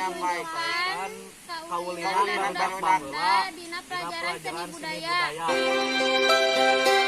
Nyampaikan kaulinan kaulinan barudak barudak baheula dina dina pelajaran seni pelajaran seni budaya. Budaya.